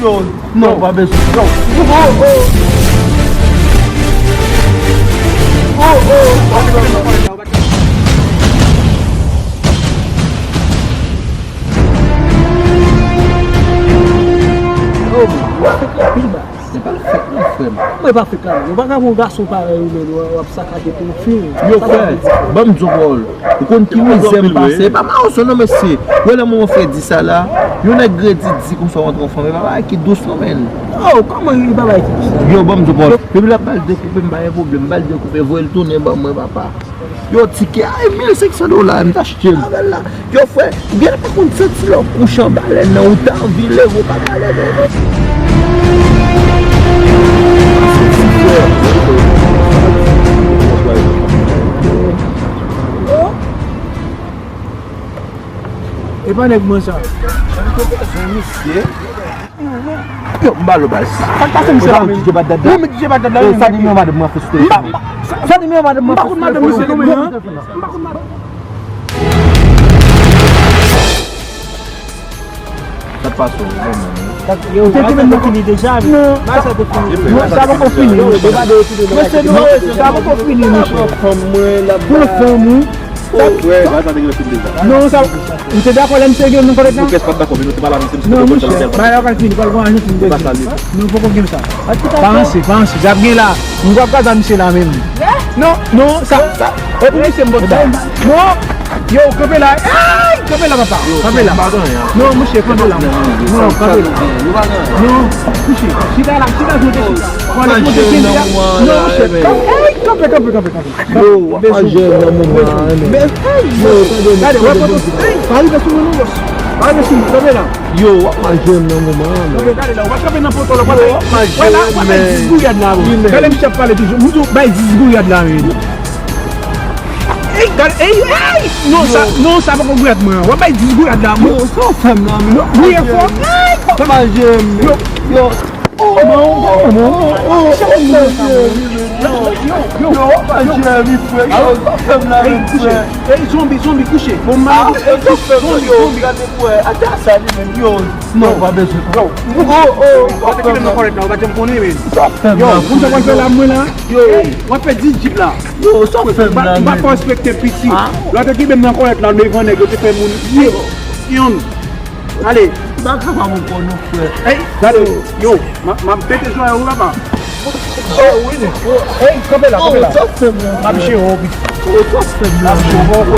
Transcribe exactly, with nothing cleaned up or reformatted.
Yo, non, pa bezwen. Yo. Oh, oh. Oh, oh. Oh, fèk la pil ba. Se pa fèk non, frè m. Mwen pa fèk la. Yo pa ka pran yon gason parèy ou menm, w ap sakaje pou yon fi. Yo, frè, ban m di w pawòl. Ou konn ki mizè m pase? E pa mawon non, mesye. Wè lè mwen fè di sa la, yon nèg gredi di konsa w antre yon fanm, e pa bagay ki dous non, menn. Oh, kòman e bagay ki dous? Yo, ban m di w pawòl. Depi l ap ba l dekoupe, m pa gen pwoblèm, m ba l dekoupe, voye l tounen ban mwen, papa. Yo, tikè a e mil senk san dola, m t achte l. Avè l la. Yo, frè, ou genlè pa konn santi lè w kouche anba lèn nan, ou ta anvi leve, ou pa ka leve, non. E pa nèg mwen sa. Misye. Yo, m ba l bal. Sa k pase misye la menm? Ou pa met DJ Badad la? Ou met DJ Badad la menm? Sa nimewo madanm mwen fè sou telefòn. Sa nimewo madanm mwen fè sou telefòn. M pa konn madanm misye non, menm. M pa konn madanm. Sa k pase w menm? Yo, te fini deja. Non, sa poko fini. Non, sa poko fini. Mesye, non, sa poko fini, mesye. Pou fanm ou. Oh, frè, bagay sa te gen fini deja. Non, sa, ou te dakò lè misye gen nan kòlèt la? Ou kès pa t dakò, men nou te pale avè misye, misye te konn sa l ap fè. Bagay la pral fini, pral gon Ajantin deja. Non, poko gen sa. Pa ranse, pa ranse. Sa ap gen la. M pral kraze misye la menm. Non, non, sa, sa. Epi misye m bòt sa. Non, yo, kanpe la. Ay, kanpe la, papa. Kanpe la. Non, mesye, kanpe la. Non, kanpe la. Non, mesye, chita la, chita kote chita. Pale kote kenbe a. Non, mesye, kanpe, kanpe, kanpe, kanpe. Yo, w ap manje nan moman an, men. Yo, tande m, gade, w ap tande m. Pa rive sou mwen non, bòs. Pa rive sou mwen, kanpe la. Yo, w ap manje nan moman an, men. Kanpe, gade la, w ap kanpe nan poto la, w ap manje. Wè la, w ap bay dis gouyad la, bro. Gade misye ap pale toujou. M di w bay dis gouyad la, men. Ey, gade, ey, ey! Non, sa, non, sa poko gouyad mwen an. W ap bay dis gouyad la, bro. Yo, sa w fè m la, men. Gouye fò. Ey! W ap manje, men. Yo, yo. Oh, non, non, non. Oh, oh, oh, yo, yo, yo, pa jere, frè. Yo, pa fè m la, frè. Ey, zonbi, zonbi, kouche. Bon, ma, zonbi, zonbi. Gade, frè, ata sa li menm, yo. Non, pa bezwen. Yo. Oh, oh, pa fè m la. Ou pa janm konnen, men. Sa fè m la, frè. Yo, moun sa pral fè la, mwen la. Yo. Ey, w ap fè dis jip la. Yo, sa fè m la, men. M pa fò respekte piti. Lè w te kenbe m nan kòlèt la, devan nèg yo te fè moun. Yo. Yon. Ale. M pa kapab ankò non, frè. Ey, gade, yo, m ap pete zòrèy ou, papa. Ey, kanpe la, kanpe la. M ap jere w, piti. M ap jere w, poko.